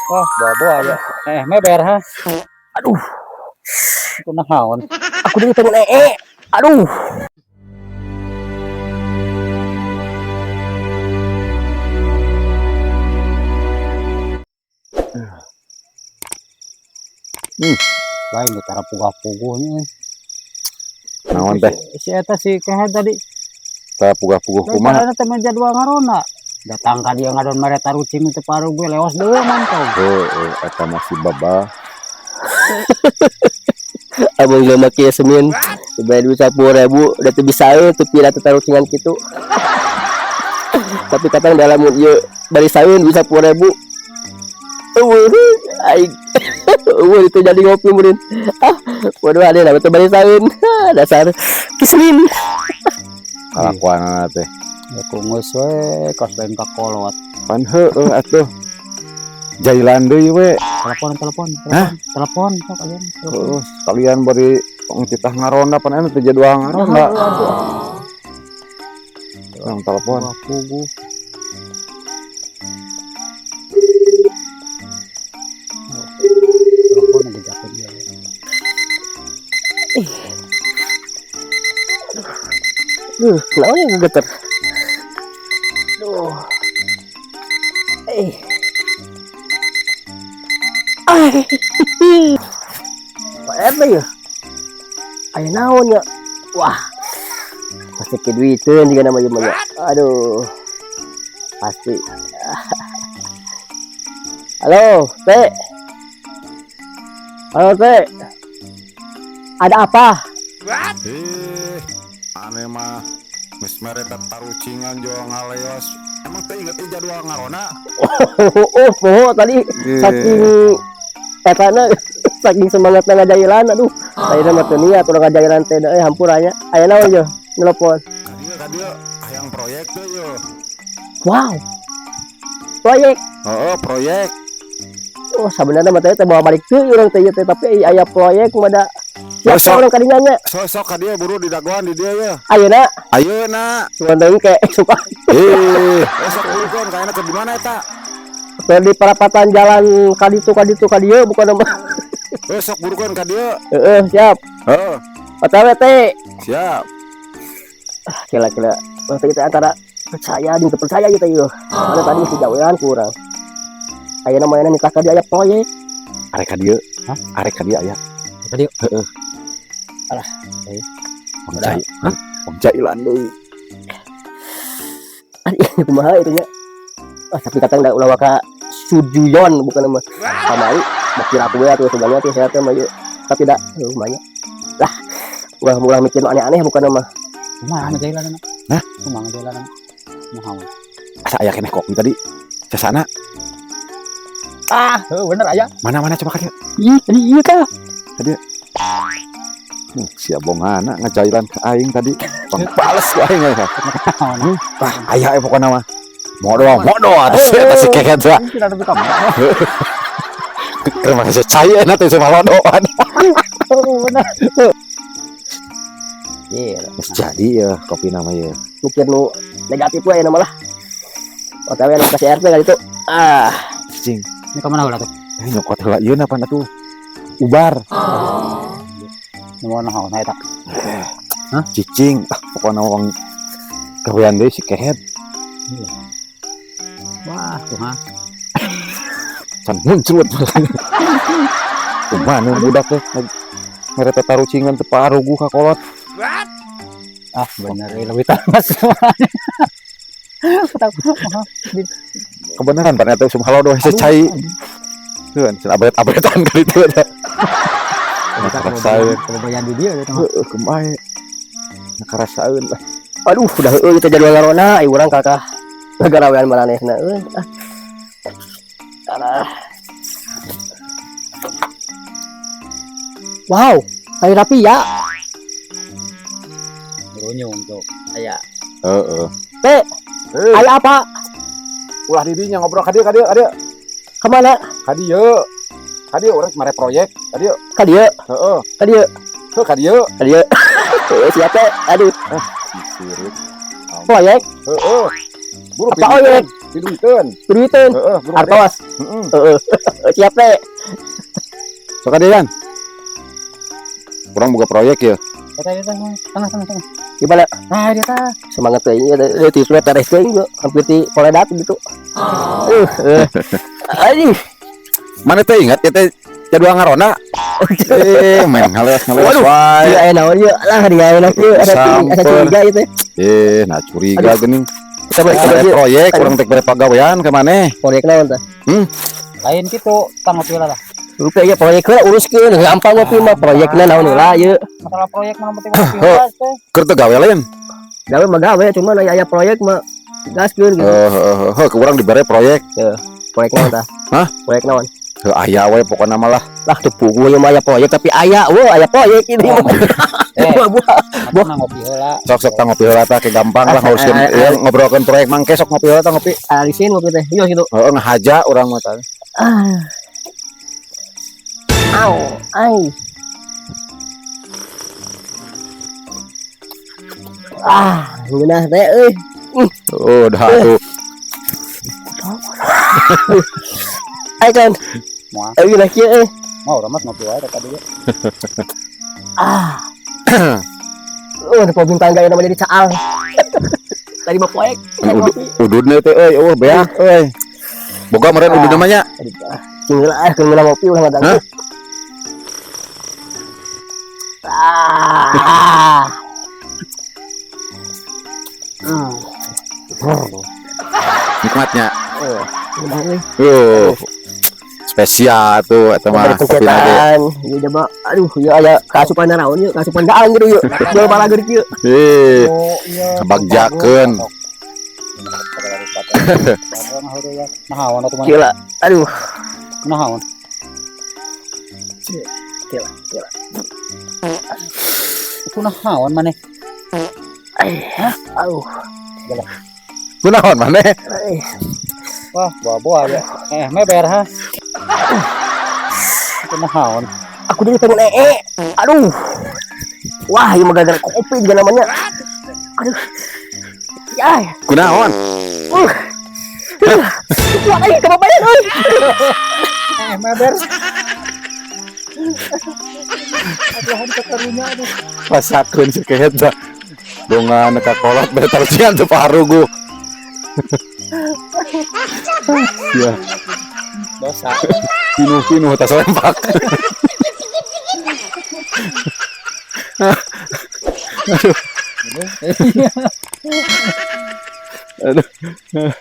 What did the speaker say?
Wah, bawa ya. Eh, meber ha. Aduh, Itu naon? Aku deui pengen ee. Aduh. Lain di cara puguh-puguhnya. Naon teh? Si eta si kehed tadi. Tah puguh-puguh Lain kumaha? carana teh mah jadwal ngaronda. Datang ka dia ngadon mere tarucing teu paru gue leos deui mantau. Heueuh, eta masih babah. Abang jelema kieu semin. Dibayar duit 10.000 udah teu bisa euy teu pira teu tarucingan kitu. Tapi katang dalam ieu bari saeun duit 10.000. Eueuh aing. Eueuh itu jadi ngopi meureun. Ah, bodoh ade lah teu bari saeun. Dasar kisemin. Kalakuanana teh. Ya kungus we kos lain ka kolot. Pan heueuh atuh. Jailan deui we. Telepon, telepon, Hah? telepon, sok aja. Telepon. Heeh, sekalian bari tong titah ngaronda pan anu teh jadwal ngaronda. Urang telepon. Wah, puguh. Telepon aja jatuh dia. Duh, naon yang geter? Duh. Eh. Ah. Apa ya? Aya naon ya? Wah. Pasti keduiteun juga nama ieu mah ya. Aduh. Pasti. Halo, Teh. Halo, Teh. Ada apa? Eh, aneh mah geus mere tarucingan jual ngaleos. Emang teh inget ieu jadwal ngaronda? Oh, poho tadi saking etana saking semangatna ngajailan, aduh. Ayeuna mah teu niat urang ngajailan teh euy, hampura nya. Aya naon ye nelpon? Kadieu kadieu hayang proyek teh ye. Wow. Proyek. Heeh, proyek. Oh, sabenerna mah teh bawa balik teu urang teh ieu teh, tapi aya proyek mah da. Siapa Besok. Urang kadinya nya? Sok-sok kadieu buru didagoan di dieu ye. Ayeuna Ayeuna. Cuman deui ke suka. Eh, sok burukeun kayana ke di mana eta? Keur di perapatan jalan kaditu kaditu kadieu bukan mah. Eh, sok burukeun ka dieu. Heeh, siap. Heeh, OTW teh. Siap. Ah, kira-kira maksudnya kita antara percaya jeung teu percaya gitu ieu. Karena tadi si gawean kurang. Ayeuna mah nikah ka dieu aya proyek. Arek ka dieu. Hah? Arek ka dieu aya. Ka dieu. Heeh. Alah, eh. Wong jai. Hah? Wong jailan deui. Aduh, kumaha itu nya? Ah, tapi katanya da ulah waka sujuyon bukan mah. Kamari bakir aku we atuh sebenarnya teh saya teh mah ieu. Tapi da heuh banyak. Lah, ulah ulah mikir nu aneh-aneh bukan mah. Kumaha ngajailan? Hah? Kumaha ngajailan? Kumaha we? Asa aya keneh kopi tadi. Sasana. Ah, heuh bener aya. Mana-mana coba ka dieu. Ih, tadi ieu tah. Si abongana ngajailan ke aing tadi. Pang bales ku aing ya. Wah, aya we pokona mah. Modo, modo atuh eta si keket teh. Tidak ada kamu. Keur mah cai enak teh malodoan. Oh, bener. Iya, Geus jadi ya kopi nama ya. Mikir nu negatif we ayeuna mah lah. OTW nu kasih RT kali itu. Ah, Cing. Ini kemana ulah tuh? Eh, nyokot heula ieu apa atuh? Ubar. Mau naon eta? Cicing. Ah, pokona wong gawean deui si kehet. Wah, tuh ha. Can muncul. Kumaha nu budak teh mere tarucingan teu paruguh ka kolot. Ah, bener euy leuwih tamas semuanya. Kebenaran pan eta usum halodo hese cai. Heuh, cenah abet-abetan kali itu eta. Ngarasaeun. Kebayang di dia gitu. Heueuh, kumaha. Ngarasaeun lah. Aduh, udah heueuh kita jadwal ngarona, ai urang kakah ngagarawean maranehna euy. Ah. Alah. Wow, kayak rapi ya. Runyung tuh. Aya. Heeh. Teh, aya apa? Ulah di dinya ngobrol ka dieu ka dieu ka dieu. Kemana? Ka dieu. Ka dieu urang mere proyek ka dieu. Ka dieu, Heeh. ka dieu, Heuh ka dieu. Ka dieu. Heueuh, siap teh. Aduh, Si sirik. Proyek. Heeh. Buru Apa oyek? Diduiteun. Duiteun. Heeh, buru. Artos. Heeh. Heeh. Siap teh. Sok ka dieu, Yan. Urang boga proyek ya. Eta eta tengah tengah tengah. Gimana? Nah, dia tah. Semangat teh ini ada di surat ada teh hampir di koledat gitu. Aduh. Mana teh ingat ya teh jadwal ngaronda? Eh, main ngales ngales Waduh. wae. Iya, naon ieu? Lah, dia enak ieu. Ada asa curiga ieu teh. Eh, nah curiga geuning. Coba coba Ada ieu. proyek urang teh bere pagawean ka maneh. Proyek naon tah? Lain kitu, tang ngopi lah. Rupa ieu proyek heula uruskeun, gampang ngopi mah proyekna naon heula ieu. Masalah proyek mah penting ngopi heula teh. Keur teu gawe lain. Gawe mah gawe, cuman aya aya proyek mah gaskeun gitu. Heeh, heeh, heeh, urang dibere proyek. Proyek naon tah? Hah? Proyek naon? Heuh, aya we pokona mah lah. Lah teu puguh ieu mah aya proyek tapi aya, weuh aya proyek ini. Eh, Buah. buah ngopi heula. Sok sok tang ngopi heula tah ke gampang lah nguruskeun Ah, ah, ieu ngobrolkeun proyek mangke sok ngopi heula tah ngopi. Alisin ngopi teh. Ieu gitu. Heeh, ngahaja urang mah tah. Ah. Au, ai. Ah, ngeunah teh euy. Oh, dah tuh. Ai kan. Moal. Euy lah kieu euy. Mau urang mah ngopi wae tadi ge. Ah. Oh, ada bintang gaya nama jadi caal. Tadi mah poek. Udud ududna teh euy, eueuh beak euy. Boga meureun udud namanya. Cing heula ah, keun ngopi ulah ngaganggu. Hah? Ah. Hmm. Nikmatnya. Udah euy. Spesial tuh eta mah Bari kopi lagi. pencetan. Ieu coba aduh ieu aya kaasupan naon ieu, kaasupan gaang gitu ieu. Jual balagur kieu. Eh, Oh, iya. Kabagjakeun. Naon atuh mana? Kieu lah. Aduh, Naon? kieu lah, kieu lah. Itu naon maneh? Aduh. Kunaon maneh? Eh, Wah, boa-boa ya. Eh, meber ha. Itu naon? Aku jadi pengen ee. Aduh. Wah, ini mah gara-gara kopi juga namanya. Aduh. Ya. Kunaon? Kuat aja kebabayan euy. Eh, meber. Aduh, karunya aduh. Rasakeun si kehet dah. Dongan ka kolot bere tarucian teu parugu. Ya, Dosa. pinuh-pinuh tas lempak. Aduh. Aduh.